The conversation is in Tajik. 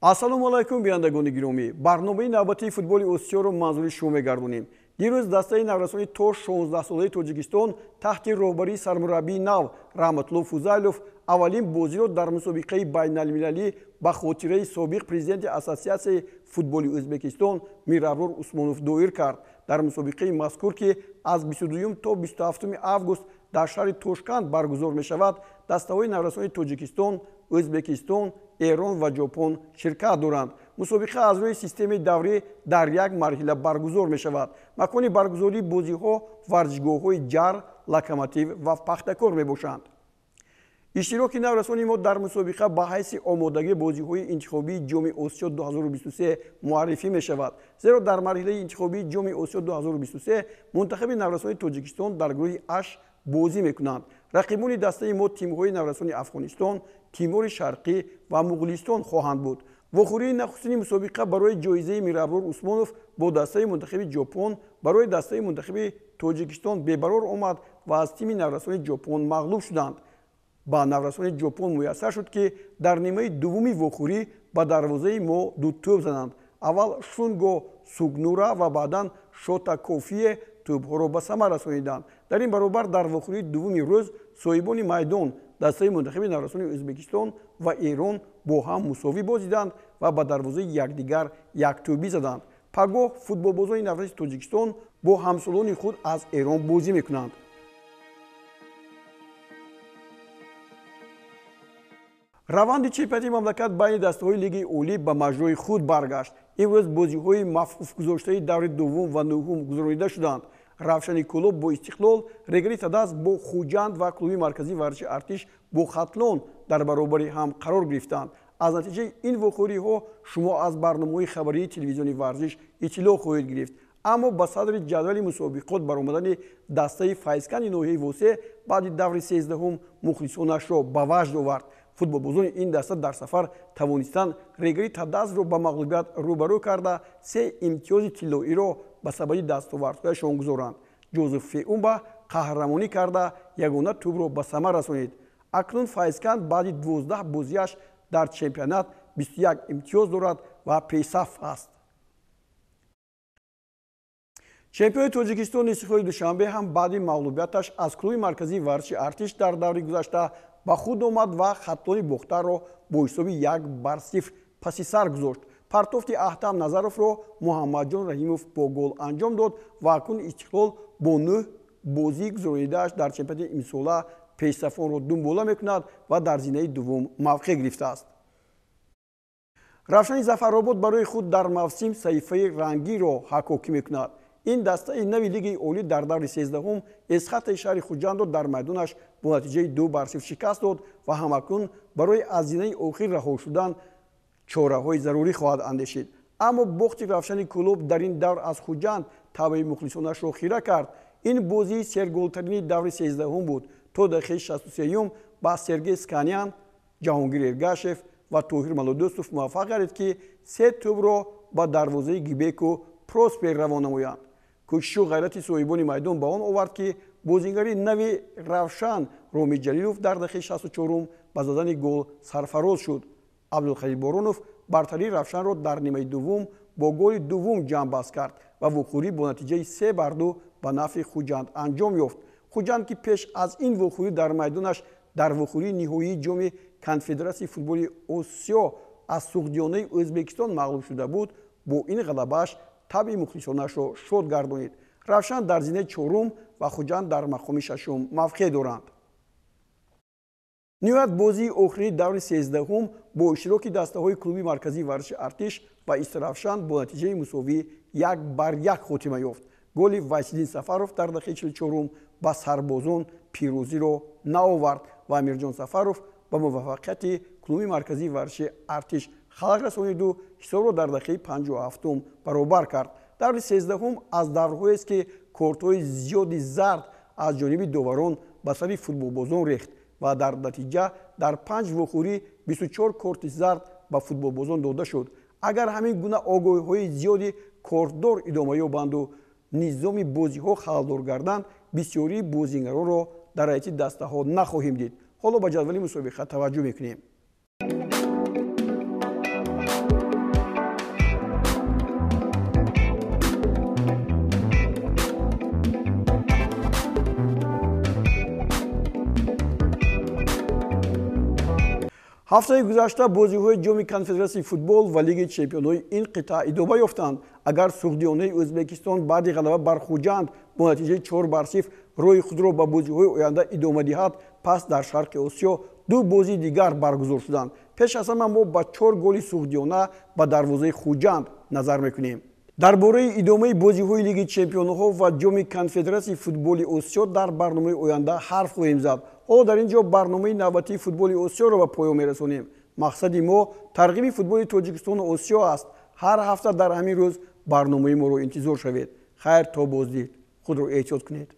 Ассалому алайкум, бинандагони гиромӣ. Барномаи навбатии футболи Осиёро манзури шумо мегардонем. Дирӯз дастаи наврасони то 16-солаи Тоҷикистон таҳти роҳбарии сармураббии нав Раҳматулло Фузайлов аввалин бозиро дар мусобиқаи байналмилалӣ ба хотираи собиқ президенти Ассотсиатсияи футболи Ӯзбекистон Мираброр Усмонов доир кард. Дар мусобиқаи мазкур, ки аз 22 то 27 август дар шаҳри Тошканд баргузор мешавад, дастаҳои наврасони Тоҷикистон, Ӯзбекистон, Эрон ва Ҷопон ширкат доранд. Мусобиқа аз рӯи системаи даврӣ дар як марҳила баргузор мешавад. Макони баргузории бозиҳо варзишгоҳҳои Ҷар, Локомотив ва Пахтакор мебошанд. Иштироки наврасони мо дар мусобиқа ба ҳайси омодагии бозиҳои интихобии Ҷоми Осиё 2023 муаррифӣ мешавад. Зеро дар марҳилаи интихобии Ҷоми Осиё 2023 мунтахаби наврасони Тоҷикистон дар гурӯҳи Аш бозӣ мекунанд. Рақибони дастаи мо тимҳои наврасони Афғонистон, Тимори Шарқӣ ва Муғулистон хоҳанд буд. Вохӯрии нахустини мусобиқа барои ҷоизаи Мираброр Усмонов бо дастаи мунтахаби Ҷопон барои дастаи мунтахаби Тоҷикистон бебарор омад ва аз тими наврасони Ҷопон мағлуб шуданд. Ба наврасони Ҷопон муяссар шуд, ки дар нимаи дуввуми вохӯрӣ ба дарвозаи мо ду тӯб зананд. Аввал Шунго Сугнура ва баъдан Шота Кофие тӯбҳоро ба самар расониданд. Дар ин баробар дар вохӯрии дуввуми рӯз соҳибони майдон дастаи мунтахаби наврасони Ӯзбекистон ва Эрон бо ҳам мусовӣ бозиданд ва ба дарвозаи якдигар яктӯбӣ заданд. Пагоҳ футболбозони навраси Тоҷикистон бо ҳамсолони худ аз Эрон бозӣ мекунанд. Раванди чемпионати мамлакат байни дастаҳои Лигаи Олӣ ба маҷрои худ баргашт. Имрӯз бозиҳои мафқуфгузоштаи даври дуввум ва нуҳум гузаронида шуданд. Равшани Кӯлоб бо Истиқлол, Регари Тадаз бо Хуҷанд ва клуби марказии варзиши Артиш бо Хатлон дар баробари ҳам қарор гирифтанд. Аз натиҷаи ин вохӯриҳо шумо аз барномаҳои хабарии телевизиони варзиш иттилоъ хоҳед гирифт. Аммо ба садри ҷадвали мусобиқот баромадани дастаи Файзканди ноҳияи Восеъ баъди даври 13-ум мухлисонашро ба ваҷд овард. Футболбозони ин даста дар сафар тавонистанд Регари Тадазро ба мағлубият рӯбарӯ карда, се имтиёзи тиллоиро ба сабади дастовардҳояшон гузоранд. Ҷозеф Феумба қаҳрамонӣ карда, ягона тӯбро ба самар расонид. Акнун Файзканд баъди 12 бозиаш дар чемпионат 21 имтиёз дорад ва пешсаф аст. Чемпиони Тоҷикистон Истиқлоли Душанбе ҳам баъди мағлубияташ аз клуби марказии варзиши Артиш дар даври гузашта ба худ омад ва Хатлони Бохтарро бо ҳисоби 1-0 паси сар гузошт. Партофти Аҳтам Назаровро Муҳаммадҷон Раҳимов бо гол анҷом дод ва акнун Истиқлол бо 9 бозии гузаронидааш дар чемпионати имсола пешсафонро думбола мекунад ва дар зинаи дуввум мавқеъ гирифтааст. Равшани Зафаробод барои худ дар мавсим саҳифаи рангиро ҳакокӣ мекунад. Ин дастаи нави Лигаи Олӣ дар даври 13-ум Эсхатаи шаҳри Хуҷандро дар майдонаш бо натиҷаи 2-0 шикаст дод ва ҳамакнун барои аз зинаи охир раҳо шудан чораҳои зарурӣ хоҳад андешид. Аммо бохти Равшани Кӯлоб дар ин давр аз Хуҷанд табъи мухлисонашро хира кард. Ин бозии серголтарини даври 13-ум буд. То дақиқаи 63-юм ба Сергей Сканян, Ҷаҳонгир Эргашев ва Тоҳир Малодӯстов муваффақ гардид, ки се тӯбро ба дарвозаи Гибеку Проспер равон намоянд. Кӯшишу ғайрати соҳибони майдон ба он овард, ки бозингари нави Равшан Ромӣ Ҷалилов дар дақиқаи 64-ум ба задани гол сарфароз шуд. Абдулхалил Боронов бартарии Равшанро дар нимаи дуввум бо голи дуввум ҷамъбаст кард ва вохӯрӣ бо натиҷаи 3-2 ба нафъи Хуҷанд анҷом ёфт. Хуҷанд, ки пеш аз ин вохӯрӣ дар майдонаш дар вохӯрии ниҳоии Ҷоми Конфедератсияи футболи Осиё аз Суғдиёнаи Ӯзбекистон мағлуб шуда буд, бо ин ғалабааш табъи мухлисонашро шод гардонид. Равшан дар зинаи чорум ва Хуҷанд дар мақоми шашум мавқеъ доранд. Ниҳоят бозии охирини даври 13-ум бо иштироки дастаҳои клуби марказии варзиши Артиш ва Истаравшан бо натиҷаи мусовӣ 1-1 хотима ёфт. Голи Вайсиддин Сафаров дар дақиқаи 44-ум ба сарбозон пирӯзиро наовард ва Амирҷон Сафаров ба муваффақияти клуби марказии варзиши Артиш халақ расониду ҳисобро дар дақиқаи 57-ум баробар кард. Даври 13-ум аз даврҳоест, ки кортҳои зиёди зард аз ҷониби доварон ба сари футболбозон рехт ва дар натиҷа дар 5 вохӯрӣ 24 корти зард ба футболбозон дода шуд. Агар ҳамин гуна огоҳиҳои зиёди кортдор идома ёбанду низоми бозиҳо халалдор гарданд, бисёрии бозингаронро дар ҳайати дастаҳо нахоҳем дид. Ҳоло ба ҷадвали мусобиқа таваҷҷӯҳ мекунем. Ҳафтаи гузашта бозиҳои Ҷоми Конфедератсияи футбол ва Лигаи чемпионҳои ин қитъа идома ёфтанд. Агар Суғдиёнаи Ӯзбекистон баъди ғалаба бар Хуҷанд бо натиҷаи 4-0 роҳи худро ба бозиҳои оянда идома диҳад, пас дар Шарқи Осиё ду бозии дигар баргузор шуданд. Пеш аз ҳама мо ба чор голи Суғдиёна ба дарвозаи Хуҷанд назар мекунем. Дар бораи идомаи бозиҳои Лигаи чемпионҳо ва Ҷоми Конфедератсияи футболи Осиё дар барномаи оянда ҳарф хоҳем зад. Ҳоло дар ин ҷо барномаи навбатии футболи Осиёро ба поён мерасонем. Мақсади мо тарғиби футболи Тоҷикистону Осиё аст. Ҳар ҳафта дар ҳамин рӯз барномаи моро интизор шавед. Хайр, то боздид, худро эҳтиёт кунед.